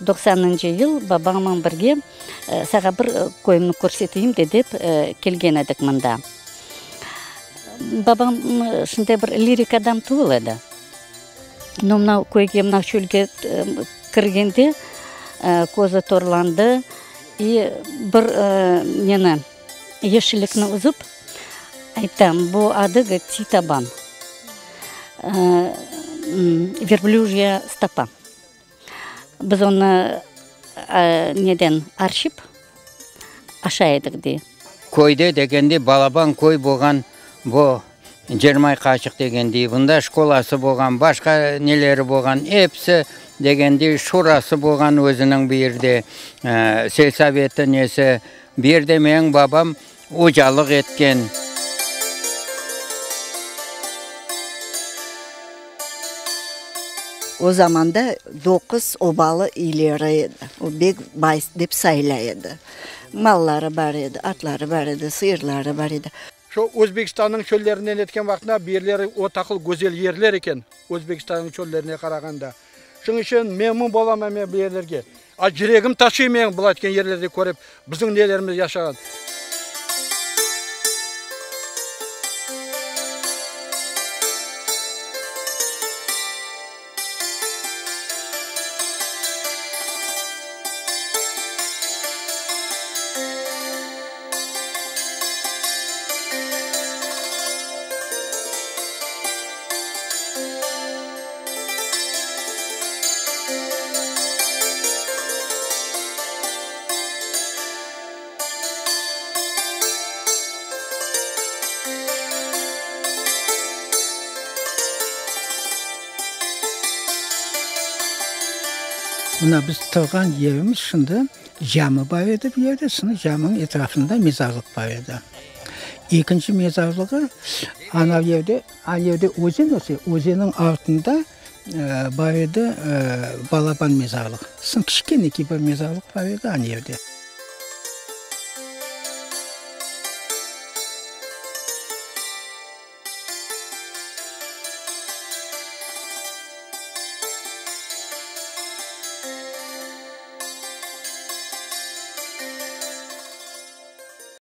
Doqsanıncı yıl babamnen birge sağa bir köyümni körseteyim de dep kelgen edik mında. Babam şunday bir lirik adam tuvul edi. No, mına köyge, mına çölge kirgende közü torlandı i bir neni, yeşillikni üzüp ayttı, bu adı, govorit, Titaban, verblüjya stopa. Biz onı neden arşip aşay edik, dey. Köyde degende balaban köy bolğan bu Cermay Qaçıq degendey, bunda şkolası bolğan, başqa neleri bolğan, episi degendey şurası bolğan özüniñ bu yerde, selsoveti nesi. Bu yerde menim babam ocalıq etken. O zamanda doquz obalı ileri edi. O bek bay dep sayıla edi. Malları bar edi, atları bar edi, sıyırları bar edi. Şu Özbekistannıñ çöllerinden etken vaqtında bir yerleri o taqıl güzel yerler eken, Özbekistannıñ çöllerine qarağanda. Şunıñ içün memnun bolam men bu yerlerge. A yüregim taşıy menim bulay etken yerlerde körip, bizim nelerimiz yaşağan. Mına biz turğan yerimiz şimdi cami bar edi bu yerde, şimdi caminiñ etrafında mezarlıq bar edi. Ekinci mezarlığı anav yerde, a yerde özen öse, özenniñ artında bar edi balaban mezarlıq. Soñ kiçkeneki bir mezarlıq bar edi ana yerde.